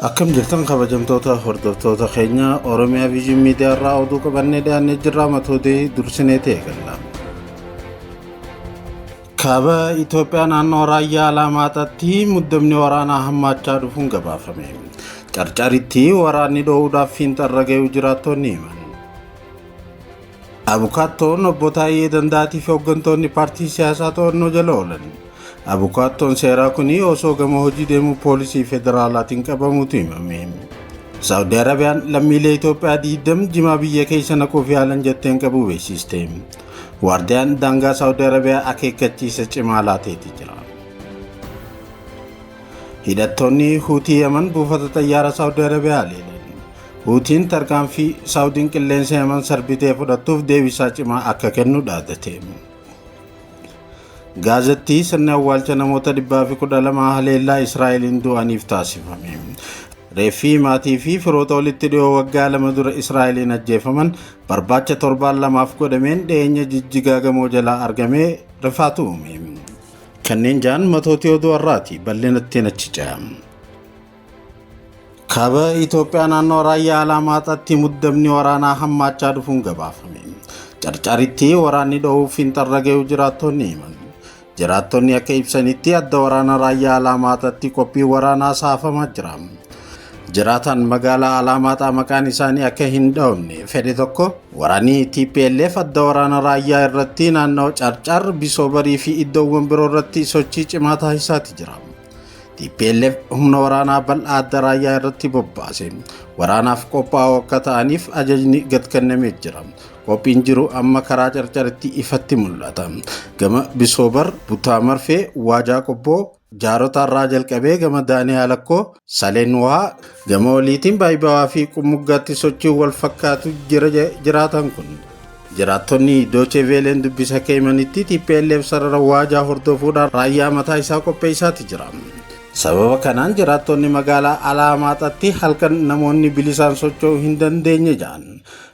Akkam jirtan kabajamtoota hordoftoota keenya Oromiyaa Viijin Miidiyaa irraa oduu qabannee dhiyaannee jirra matoota dursinee ta'e galla. Kaaba Itoophiyaa naannoo Raayyaa Alaamaataatti muddamni waraanaa hammaachaa dhufuun gabaafame. Carcaritti waraanni dho'uudhaaf fiinxarra ga'uu jiraattonni himan. Abukaattoon obbo Taayyee Danda'aatii fi hooggantoonni paartii siyaasaa to'annoo jala oolan. Abukaattoon seeraa kun osoo gama hojii deemuu poolisii federaalaatiin qabamuutu himame. Saawudi Arabiyaan lammiilee Itoophiyaa 20 jimaa biyya keessa naquuf yaalan jetteen qabuu beeksiste. Waardiyaan daangaa Saawudi Arabiyaa akeekkachiisa cimaa laateeti jira. Hidhattoonni Huutii Yaman buufata xayyaara Saawudi Arabiyaa haleelan. Huutiin tarkaanfii Saawudiin qilleensa Yaman sarbitee fudhattuuf deebisaa cimaa akka kennu dhaadate. Gaazatti sirni awwaalcha namoota 112 haleellaa Israa'eliin du'aniif taasifame. Reeffii maatii fi firoota walitti dhiyoo waggaa 2 dura Israa'eliin ajjeefaman barbaacha torbaan lamaaf godhameen dhiyeenya jijjigaa gamoo jalaa argamee rifaatu uume. Kanneen ja'an matootii oduu har'aati bal'inattiin achi ce'a. Kaaba Itoophiyaa naannoo Raayyaa Alaamaaxaatti muddamni waraanaa hammaachaa dhufuun gabaafame. Carcaritti waraanni dho'uuf fiinxarra ga'uu jiraattonni himan. Jiraattonni akka ibsanitti adda waraana Raayyaa Alaamaaxaatti qophii waraanaa saafamaa jira. Jiraataan magaalaa Alaamaaxaa maqaan isaanii akka hin dha'amne fedhe tokko waraanni TPLF adda waraana Raayyaa irratti naannoo Carcar, Bisoobarii fi iddoowwan biroo irratti sochii cimaa taasisaati jira. TPLF humna waraanaa bal'aa adda raayyaa irratti bobbaase. Waraanaaf qophaa'oo akka ta'aniif ajajni gad kennamee jira. Qophiin jiru amma karaa Carcaritti ifatti mul'ata. Gama Bisoobar, Butaa Marfee, Waajaa Qobboo, Jaarota irraa jalqabee gama Daaniyaa Lakkoo, Saleen Wuhaa, gama oliitiin Baayibawaa fi Qummuggaatti sochiin wal fakkaatu jira jiraatan kun. Jiraattonni Doochee Veeleen dubbisa keemanitti TPLF sarara Waajaa hordofuudhaan raayyaa mataa isaa qopheessaati jira. Sababa kanaan jiraattonni magaalaa Alaamaaxaatti halkan namoonni bilisaan socho'uu hin dandeenye jedhan.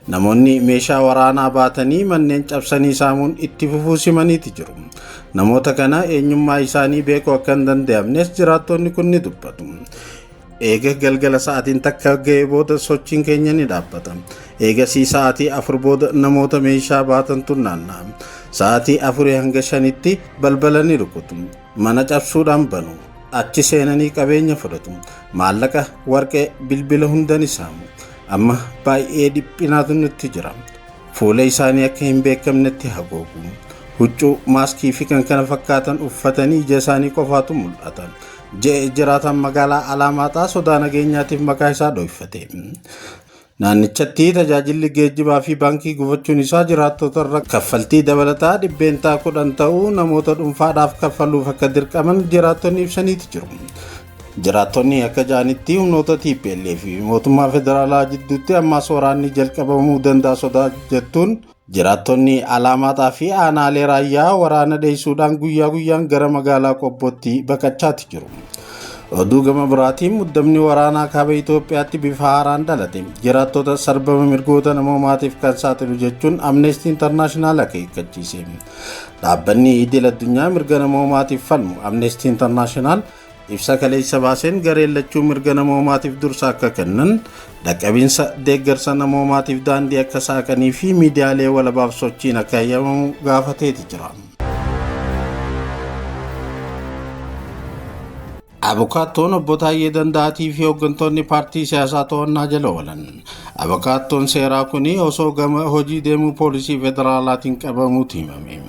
Namoonni meeshaa waraanaa baatanii manneen cabsanii saamuun itti fufuu simaniiti jiru. Namoota kana eenyummaa isaanii beekuu akka hin danda'amnes jiraattonni kun ni dubbatu. Eega galgala sa'aatiin takka ga'ee booda sochiin keenya ni dhaabbata. Eegasii sa'aatii 4 booda namoota meeshaa baatantu naanna'a. Sa'aatii 4 hanga 5tti balbala ni rukutu. Mana cabsuudhaan banu. Achi seenanii qabeenya fudhatu. Maallaqa, warqee, bilbila hunda ni saamu. Amma baay'ee dhiphinaatu nutti jira. Fuula isaanii akka hin beekamnetti hagoogu. Huccuu, maaskii fi kan kana fakkaatan uffatanii ija isaanii qofaatu mul'ata. Je'e jiraataan magaalaa Alaamaaxaa sodaa nageenyaatiif maqaa isaa dhoyfate. Naannichatti tajaajilli geejjibaa fi baankii gufachuun isaa jiraattota irra kaffaltii dabalataa 10% ta'uu namoota dhuunfaadhaaf kaffaluuf akka dirqaman jiraattonni ibsaniiti jiru. Jiraattonni akka ja'anitti humnoota TPLF fi mootummaa federaalaa jidduutti ammaas waraanni jalqabamuu danda'a sodaa jettuun jiraattonni Alaamaaxaa fi aanaalee Raayyaa waraana dheessuudhaan guyyaa guyyaan gara magaalaa Qobbootti baqachaati jiru. Oduu gama biraatiin muddamni waraanaa kaaba Itoophiyaatti bifa haaraan dhalate jiraattota sarbama mirgoota namoomaatiif kan saaxilu jechuun Amnesty International akeekkachiise. Dhaabbanni idil addunyaa mirga namoomaatiif falmu Amnesty International Ibsa kaleessa baaseen gareen lachuu mirga namoomaatiif dursa akka kennan, dhaqqabinsa deeggarsa namoomaatiif daandii akka saaqanii fi miidiyaalee walabaaf sochiin akka heyyamamu gaafateeti jira. Abukaattoon obbo Taayyee Danda'aatii fi hooggantoonni paartii siyaasaa to'annaa jala oolan. Abukaattoon seeraa kun osoo gama hojii deemuu poolisii federaalaatiin qabamuutu himame.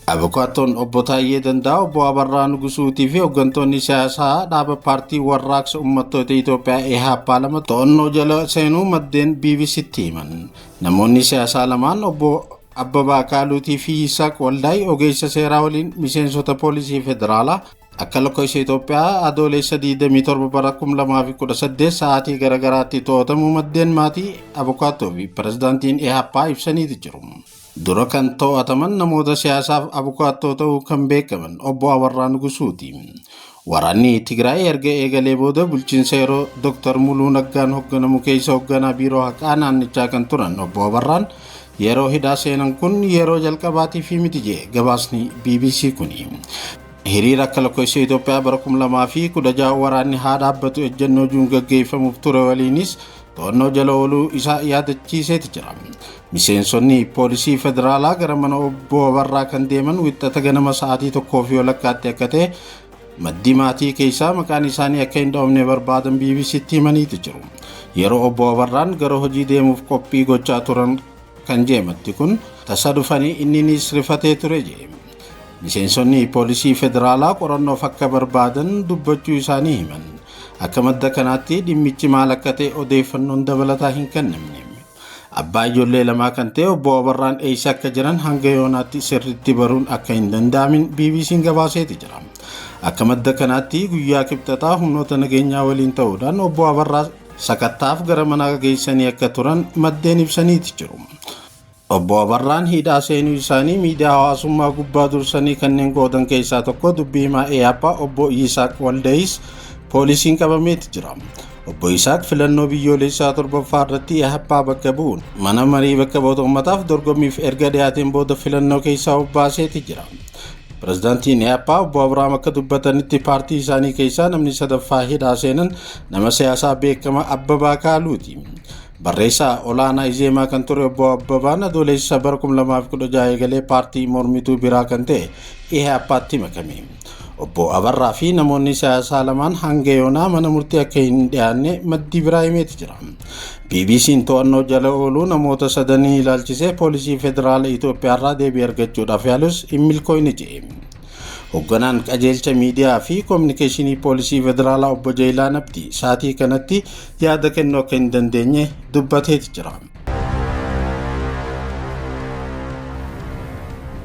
Abukaattoon obbo Taayyee Danda'aa, obbo Abarraa Nugusuutii fi hooggantoonni siyaasaa dhaaba paartii warraaqsa uummattoota Itoophiyaa EHAPA 2 to'annoo jala seenuu maddeen BBCtti himan. Namoonni siyaasaa lamaan obbo Abbabaa Akaaluutii fi Yisaaq Waldaay ogeessa seeraa waliin miseensota poolisii federaalaa akka lakkoofsa Itoophiyaa Adoolessa 27 bara 2018 sa'aatii garaagaraatti to'atamuu maddeen maatii abukaattoo fi pirezidaantiin EHAPA ibsaniiti jiru. Dura kan to'ataman namoota siyaasaaf abukaattoo ta'uu kan beekaman obbo Abarraa Nugusuuti. Waraanni Tigraay erga eegalee booda bulchiinsa yeroo Dr. Muluu Naggaan hoogganamu keessa hoogganaa biiroo haqaa naannichaa kan turan obbo Abarraan yeroo hidhaa seenan kun yeroo jalqabaatiif miti jee gabaasni BBC kuni. Hiriira akka lakkoofsa Itoophiyaa bara 2016 waraanni haa dhaabbatu ejjennoo juun gaggeeffamuuf ture waliinis to'annoo jala ooluu isaa yaadachiiseeti jira. Miseensonni poolisii federaalaa gara mana obbo Abarraa kan deeman Wixata ganama sa'aatii 1:30tti akka ta'e maddii maatii keessaa maqaan isaanii akka hin dhoofne barbaadan BBCtti himaniiti jiru. Yeroo obbo Abarraan gara hojii deemuuf qophii gochaa turan kan jeematti kun tasa dhufanii inninis rifatee ture jee. Miseensonni poolisii federaalaa qorannoof akka barbaadan dubbachuu isaanii himan. Akka madda kanaatti dhimmichi maal akka ta'e odeeffannoon dabalataa hin kennamne. Abbaa ijoollee lamaa kan ta'e obbo Abarraan eessa akka jiran hanga yoonaatti sirriitti baruun akka hin danda'amin BBC'n gabaaseeti jira. Akka madda kanaatti guyyaa Kibxataa humnoota nageenyaa waliin ta'uudhaan obbo Abarraa sakattaaf gara mana geessanii akka turan maddeen ibsaniiti jiru. Obbo Abarraan hidhaa seenuu isaanii miidiyaa hawaasummaa gubbaa dursanii kanneen qoodan keessaa tokko dubbii himaa EAPA obbo Yisaaq Waldayis poolisiin qabameeti jira. Obbo Yisaaq filannoo biyyoolessaa torbaffaa irratti EAPA bakka bu'uun mana marii bakka bu'oota uummataaf dorgommiif erga dhiyaateen booda filannoo keessaa of baaseeti jira. Pireezidaantiin EAPA obbo Abiraam akka dubbatanitti paartii isaanii keessaa namni sadaffaa hidhaa seenan nama siyaasaa beekamaa Abbabaa Kaaluuti. Barreessaa olaanaa Izeemaa kan ture obbo Abbabaan Adoolessa bara 2016 eegalee paartii mormituu biraa kan ta'e EAPAtti makame. Obbo Abarraa fi namoonni siyaasaa lamaan hanga yoonaa mana murtii akka hin dhiyaanne maddii biraa himeeti jira. BBC'n to'annoo jala ooluu namoota sadanii ilaalchisee poolisii federaala Itoophiyaarraa deebii argachuudhaaf yaalus hin milkoofne jedhe. Hoogganaan qajeelcha miidiyaa fi koominikeeshinii poolisii federaalaa obbo Jeeyilaan Abdii sa'aatii kanatti yaada kennuu akka hin dandeenye dubbateeti jira.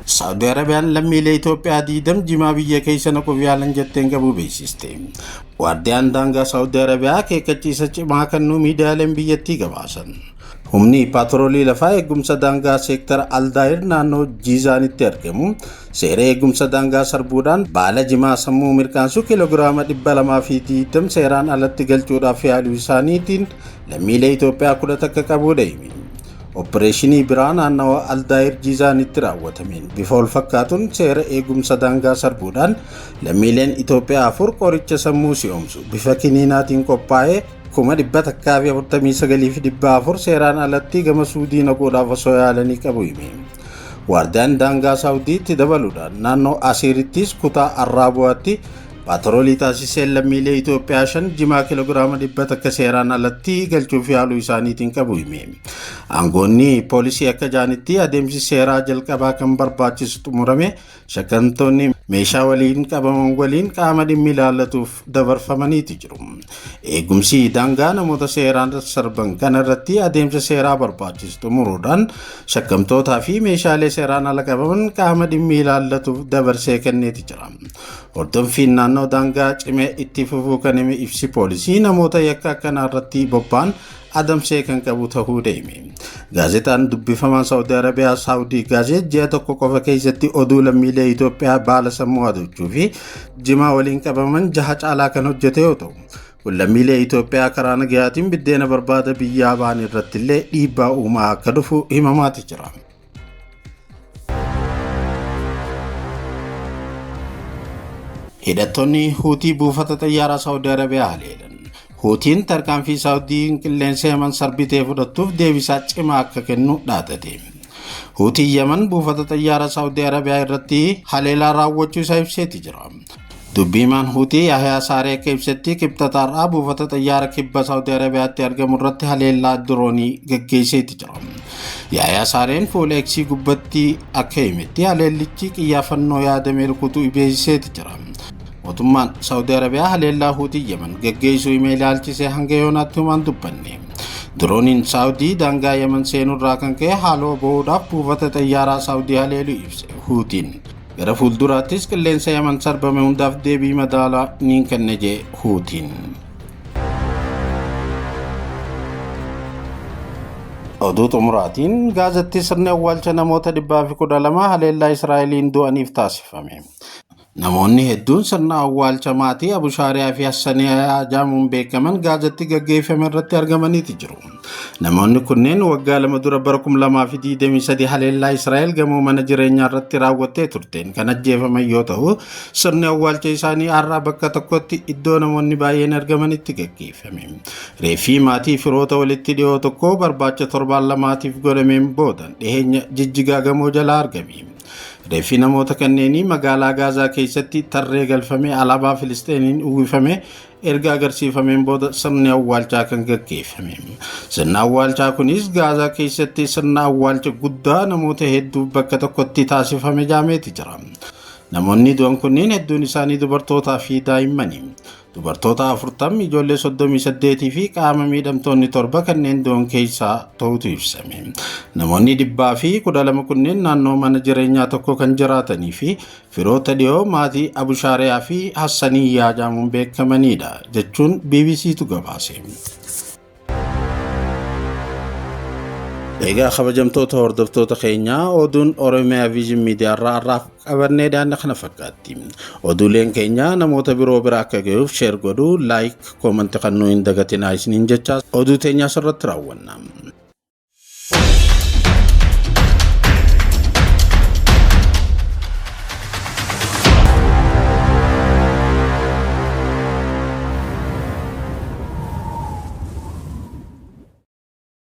Saawudi Arabiyaan lammiilee Itoophiyaa 20 jimaa biyya keessa naquuf yaalan jetteen qabuu beeksiste. Waardiyaan daangaa Saawudi Arabiyaa akeekkachiisa cimaa kennuu miidiyaaleen biyyattii gabaasan. Humni paatroolii lafaa eegumsa daangaa seektara Aldaayir naannoo Jiizaanitti argamu seera eegumsa daangaa sarbuudhaan baala jimaa sammuu mirkaansu kiiloogiraama 220 seeraan alatti galchuudhaaf yaaluu isaaniitiin lammiilee Itoophiyaa 11 qabuudha hime. Opereeshinii biraa naannawa Aldaayir Jiizaanitti raawwatameen bifa wal fakkaatuun seera eegumsa daangaa sarbuudhaan lammiileen Itoophiyaa 4 qoricha sammuu si'oomsu bifa kiniinaatiin qophaa'ee 149,400 seeraan alatti gama Suudii naquudhaaf osoo yaalanii qabu hime. Waardiyaan daangaa Saawudiitti dabaluudhaan naannoo Asiirittis kutaa Arraabu'aatti paatroolii taasiseen lammiilee Itoophiyaa 5 jimaa kiiloogiraama 100 seeraan alatti galchuuf yaaluu isaaniitiin qabu hime. Aangoonni poolisii akka jaanitti adeemsi seeraa jalqabaa kan barbaachisu xumurame shakkamtoonni meeshaa waliin qabaman waliin qaama dhimmi ilaallatuuf dabarfamaniiti jiru. Eegumsi daangaa namoota seeraan sarban kana irratti adeemsa seeraa barbaachisu xumuruudhaan shakkamtootaa fi meeshaalee seeraan ala qabaman qaama dhimmi ilaallatuuf dabarsee kenneeti jira. Hordoffiin naannoo daangaa cimee itti fufuu kan hime ibsi poolisii namoota yakka akkanaa irratti bobba'an adamsee kan qabu ta'uu deeme. Gaazexaan dubbifamaan Saawudi Arabiyaa Saawudii Gaazeet ji'a tokko qofa keessatti oduu lammiilee Itoophiyaa baala sammuu hadochuu fi jimaa waliin qabaman jaha caalaa kan hojjete yoo ta'u, kun lammiilee Itoophiyaa karaa nagayaatiin biddeena barbaada biyyaa ba'an irratti illee dhiibbaa uumaa akka dhufu himamaati jira. Hidhattoonni Huutii buufata xayyaaraa Saawudi Arabiyaa haleelan. Huutiin tarkaanfii Saawudiin qilleensa Yaman sarbitee fudhattuuf deebisaa cimaa akka kennu dhaadate. Huutiin Yaman buufata xayyaaraa Saawudi Arabiyaa irratti haleelaa raawwachuu isaa ibseeti jira. Dubbii himaan Huutii Yahyaa Saaree akka ibsetti Kibxataarraa buufata xayyaara kibba Saawudi Arabiyaatti argamu irratti haleellaa diroonii gaggeesseeti jira. Yahyaa Saareen fuula Eksii gubbatti akka himetti haleellichi qiyyaafannoo yaadame rukutuu beeksiseeti jira. Mootummaan Saawudi Arabiyaa haleellaa Huutii Yaman gaggeessuu himee ilaalchisee hanga yoonaatti homaan dubbanne. Dirooniin Saawudii daangaa Yaman seenurraa kan ka'e haaloo bahuudhaaf buufata xayyaaraa Saawudii haleeluu ibse Huutiin. Gara fuulduraattis qilleensa Yaman sarbame hundaaf deebii madaalaa niin kenna jee Huutiin. Oduu xumuraatiin Gaazatti sirni awwaalcha namoota 112 haleellaa Israa'eliin du'aniif taasifame. Namoonni hedduun sirna awwaalcha maatii Abushaariyaa fi Hassaniyaa jaamuun beekaman Gaazatti gaggeeffame irratti argamaniiti jiru. Namoonni kunneen waggaa 2 dura bara 2023 haleellaa Israa'el gamoo mana jireenyaa irratti raawwattee turteen kan ajjeefaman yoo ta'u, sirni awwaalcha isaanii har'a bakka tokkotti iddoo namoonni baay'een argamanitti gaggeeffame. Reeffii maatii firoota walitti dhiyoo tokko barbaacha torbaan lamaatiif godhameen booda dhiheenya jijjigaa gamoo jalaa argame. Reeffi namoota kanneenii magaalaa Gaazaa keessatti tarree galfamee alaabaa Filisxeeniin uwwifame erga agarsiifameen booda sirni awwaalchaa kan gaggeeffame. Sirna awwaalchaa kunis Gaazaa keessatti sirna awwaalcha guddaa namoota hedduu bakka tokkotti taasifame jaameeti jira. Namoonni du'an kunneen hedduun isaanii dubartootaa fi daa'immani. Dubartoota 40, ijoollee 38 fi qaama miidhamtoonni 7 kanneen du'an keessaa ta'utu ibsame. Namoonni 112 kunneen naannoo mana jireenyaa tokko kan jiraatanii fi firoota dhiyoo maatii Abushaariyaa fi Hassaniyyaa jaamuun beekamanidha jechuun BBCtu gabaase. Egaa kabajamtoota hordoftoota keenyaa, oduun Oromiyaa Viijin Miidiyaa irraa har'aaf qabannee dhiyaanne kana fakkaatti. Oduuleen keenya namoota biroo bira akka ga'uuf share godhuu, like, comment kan nu hin dagatinaa isiniin jecha oduu teenyaa asirratti raawwanna.